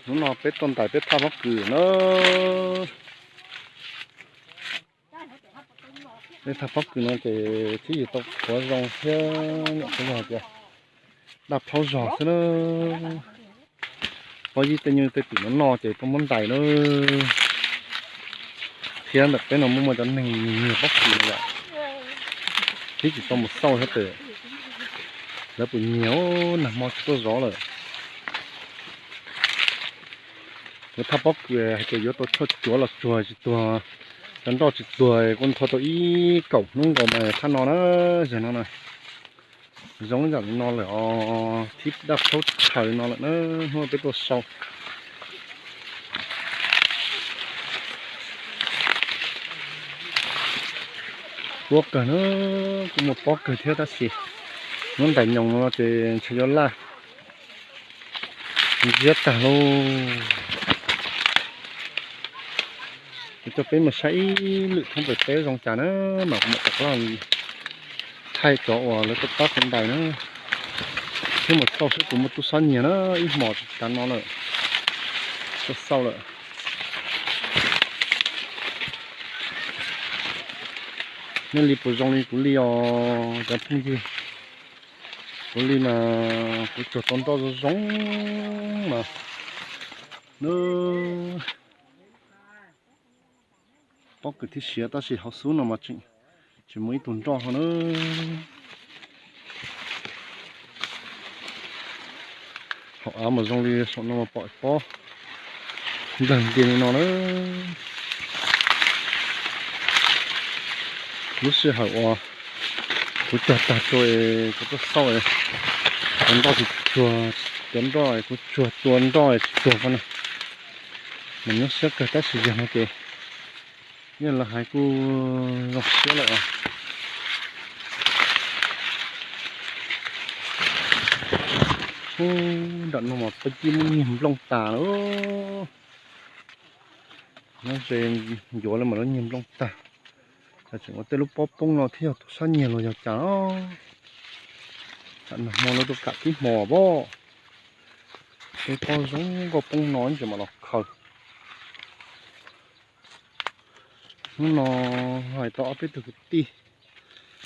Hnub no peb tuaj ntais peb thaj pob kws na. Peb thaj pob kws no ces twb yog tau qhuav zoo thiab nyuam qhuav yog hais tias daj plhaub zog xwb na. Pob yib tej nyuj tej twm no no ces tuaj muab ntais na. Thiab ntawm peb no muaj muaj cov neeg nyiag pob kws no yom. Twb tsis tau mus xauj thiab tes lawv puas nyiag, nag hmo tsis tuaj zov lawm. Kuv thaj pob kws hais tias yuav tau tshuaj cuav los tsuag tsis tuag, cov nroj tsis tuag kuj ntho tau ib kaum hnub nkaus mas thaj no na, yog no na. Zoo ib yam li no lawm os, thib daj plhaub tshaj li no lawm na, hnub peb tuaj sau. Tuab kawg na, kuj muaj pob kawg thiab tab sis muab ntais nyoos no ces ntshe yuav laj ntsiab tag lauj. Kuv coj peb mus saib ib lwm thoob plaws teb zoo cas na, mas kuv mam rov qab thaij cov uas lawv tuaj pab kuv ntais na, thiab mus xauj seb puas muaj tub sab nyiag na, ib hmos tsis kav no lawm, tuaj xauj lawm. Nej li puas zoo li kuv li os cov phooj ywg? Kuv li mas kuv tsuag tau nroj zoo zoo mas. Pob kws thib siav tab sis hauv xub no mas tseem tsis muaj ib tug nroj ho na. Hauv av mas zoo li saum no mas pom pob nplawg nti li no na. Lub sij hawm uas kuv cog tag tua, kuv tuaj xauj, cov nroj tsis tuag, cov nroj kuv tsuag tua nroj tsis tuag ko na. Mas nyuaj siab kawg tab sis yog no ces yeej lawv hais kuj zoo siab lawm os. Ub, nram no mas peb cib muab nyiag nplooj tas lawm. Nyob ze ncuav lawv mas lawv nyiag nplooj tag. Tseem ua tej lub pob poob no thiab yog tub sab nyiag los yog cas. Tam nag hmo lawv tuaj kam tib hmo pob, tej pob zoo nkauj poob no ntses mam los khaws. Hnub no hais tau ob peb tug kwv tij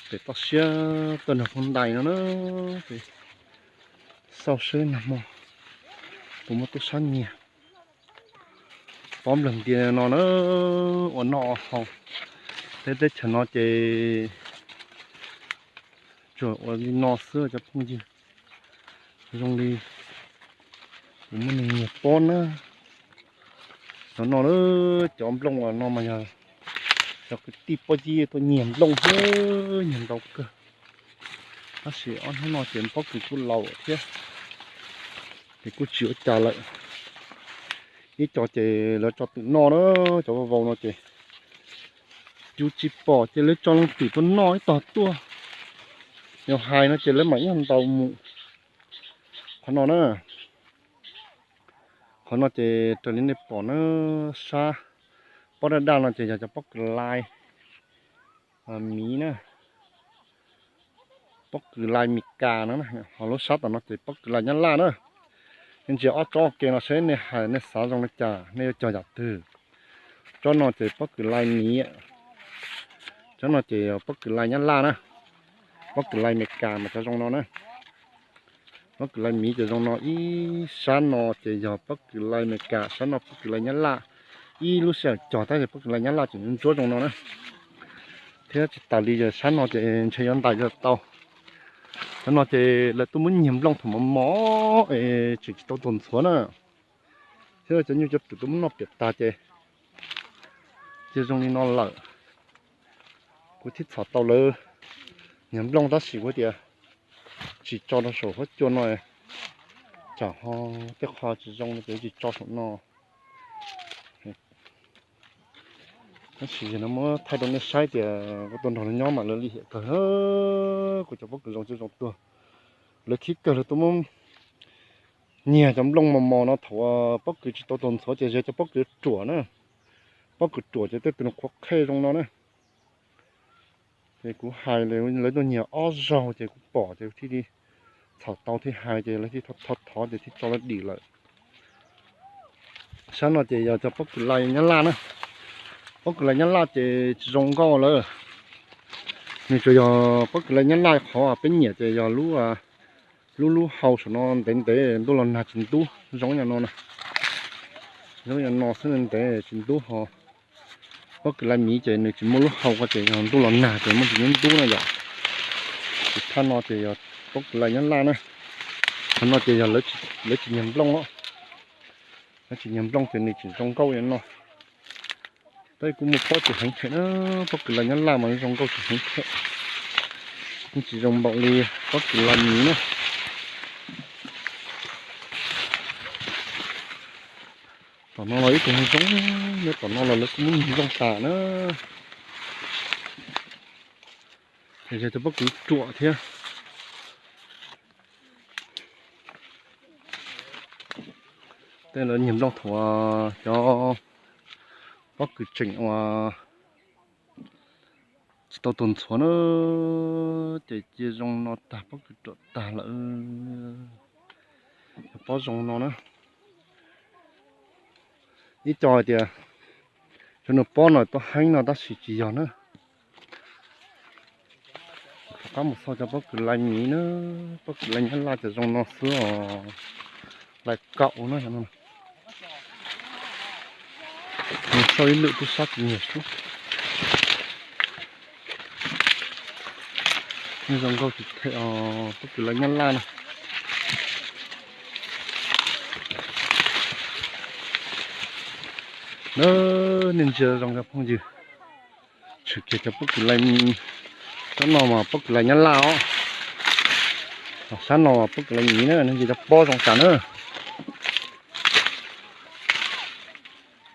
pem toj siab tuaj nrog phooj ntais no na, ces xauj seb nag hmo puas muaj tub sab nyiag. Pob nplawg nti no na, ua noj ua haus. Teb teb chaws no ces tsuas ua li no xwb cov phooj ywg. Zoo li kuv muaj neeg nyiag pob na. Cov no, cov nplooj uas no mas yog cov kwv tij pob yib tuaj nyiag nplooj xwb, nyiag ntau kawg. Tab sis ob hnub no ces pob kws kuj laus thiab, ces kuj tsis ua cas lawm. Ib co ces lawv tso twm noj na, cov vau vau no ces yus tsis pom ces lawv tso leej twm tuaj noj ib tog tuaj. Yog hais no ces lawv mam ib ntau mus. Qhov no na, qhov no ces raws li nej pom na, sab pob daj daj no ces yog cov pob kws lais miv na, pob kws lais Meskas no, ho lub sab tom no ces pob kws lais Nyab Laj na. Nej ntsia ob tsob ua ke no seb nej hais nej xav zoo li cas, nej yuav cog yam twg. Tsob no ces pob kws lais miv, tsob no ces pob kws lais Nyab Laj na, pob kws lais Meskas mas cov zoo no na. Pob kws lais miv ces zoo no, ib sab no ces yog pob kws lais Meskas, sab no pob kws lais Nyab Laj. Ib lub sij hawm cog tab sis pob kws lais Nyab Laj tseem ntsuab zoo no na. Thiab tsis tas li ces sab no ces ntshe yuav ntais yuav tau. Sab no ces lawv tuaj muab nyiag nplooj thaum mos mos es tseem tsis tau tuag ntxhuav na. Thiab cov nyuj cov twm tuaj muab noj piam tag ces, ces zoo li no lawm. Kuv thiaj txhom tau lawv nyiag nplooj tab sis kuv tias tsis tso rau saum huab cua no, tsam ho tej qho tsis zoo no ces tsis tso saum no. Tab sis yog no muab thaij rau nej saib tias kuv tuaj nrog lawv nyob mas lawv lim hiam kawg, kuv cov pob kws zoo tsis zoo tuag. Lawv khib kawg lawv tuaj muab nyiag cov nplooj mos mos no thaum pob kws tsis tau tuag ntxhuav ces yog cov pob kws ruam na. Pob kws ruam ces tej tus qhuav qhej zoo no na. Ces kuv hais lawv tuaj nyiag ob zaug ces kuv pom ces thiaj li txhom tau thiaj hais ces lawv thiaj thov thov ces thiaj tso lawv dim lawm. Sab no ces yog cov pob kws lais Nyab Laj na. Pob kws lais Nyab Laj ces tsis zoo nkauj lawm. Nws tsuas yog pob kws lais Nyab Laj qhov peb nyiam ces yog lub, lub lub hau saum no ntev ntev ntuj los nag tsis ntub zoo yam no na. Zoo yam no xwb ntev tsis ntub ho. Pob kws lais miv ces nws tsis muaj lub hau ko ces yog ntuj los nag ces muaj tsis ntub na yom. Ces thaj no ces yog pob kws lais Nyab Laj na. Qhov no ces yog lawv tsis nyiag nplooj os. Lawv tsis nyiag nplooj ces nws tsis zoo nkauj li no. Tab kuj muaj pob tsis heev thiab na, pob kws lais Nyab Laj mas zoo nkauj tsis heev thiab. Yeej tsis zoo npaum li pob kws lais miv na. Tom no los ib tug zoo, nyob tom no los lawv kuj muab nplooj tas na. Ces yog cov pob kws ruam thiab. Tej lawv nyiag nplooj thaum cov pob kws tseem uas tsis tau tuag ntxhuav na, ces cia zoo no tag pob kws ruam tag lawm. Cov pob zoo no na. Ib co hais tias cov nws pob no tuaj heev no tab sis tsis yog na. Rov qab mus xauj cov pob kws lais miv na, pob kws lais Nyab Laj cov zoo no xwb os. Lais kaum no. Mus xauj ib lwm tub sab tsis nyiag xwb. Zoo nkauj tsis them os, pob kws lais Nyab Laj na. Nej ntsia zoo cov phooj ywg, tshwm kiag cov pob kws lais, sab no mas pob kws lais Nyab Laj os, sab no mas pob kws lais miv na, nej ntsia cov pob zoo cas na.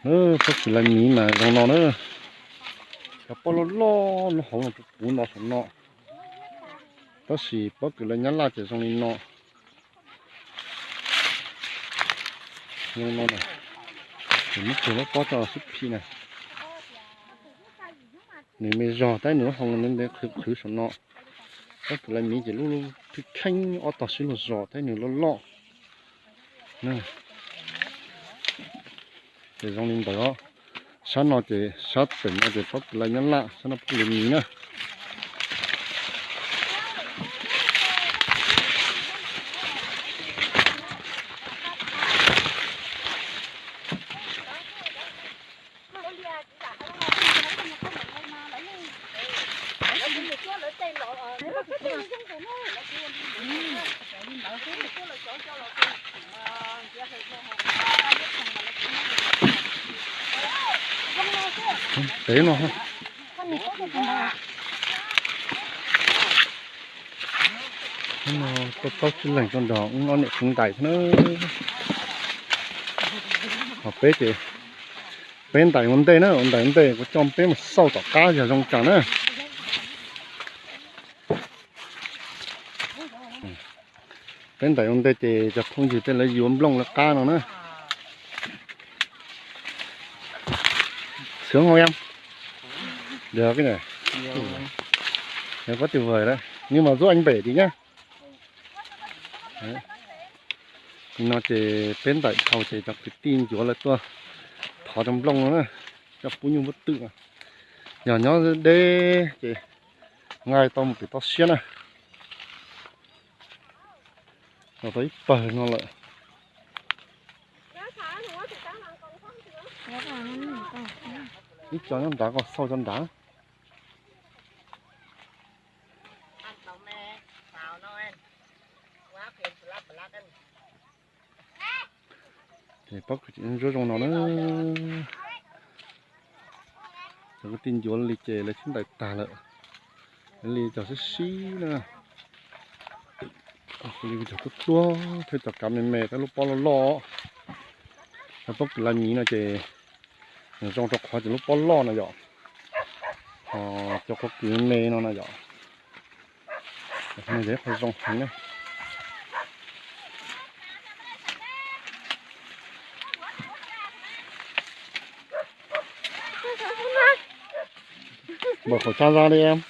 Pob kws lais miv mas zoo no na, cov pob loj loj lub hauv no puv puv no saum no, tab sis pob kws lais Nyab Laj ces zoo li no. Zoo no na, nws muab kiag lub pob coj los xub phim na. Nws me zog tab nws lub hau ntev ntev qhwv qhwv saum no. Pob kws lais miv ces lub lub thwj kheej ob tog sib luag zos thiab nws loj loj. Ces zoo li ntawd, sab no ces sab pem no ces pob kws lais Nyab Laj, sab no pob kws lais miv na. Pem no, tuaj taub tsib leeg tuaj nrog wb ob niam txiv ntais thiab na. Ho peb ces peb ntais ua ntej na, ua ntais ua ntej kuv coj peb mus xauj tom qab yog zoo cas na. Peb ntais ua ntej ces cov phooj ywg tej lawv yuav nplooj lawv qab no na. Sướng không em? Được cái này. Được quá tuyệt vời đấy. Nhưng mà giúp anh bẻ tí nhá. Đấy. No ces peb ntais dhau ces cov kwv tij ncuav lawv tuaj thov cov nplooj no na. Coj pub nyuj pub twm. Yog nyob deb ces nqaij tau mus pem toj siab na. Los tau ib pawg no lawm. Ib co nyob nrad, koj xauj cov nrad. Ces pob kws tseem zuab zoo no na. Cov kwv tij ncuav li ces lawv sib ntais tag lawm. Li cov sib sib na. Li cov tuab tuab thiab cov kav me me thiab lub pob loj loj. Cov pob kws lais miv no ces nws zoo rau qhov ces lub pob loj no yom. Ho cov pob kws me no na yom. Qhov no yog ib qho zoo heev na. Mở khẩu trang ra đi em.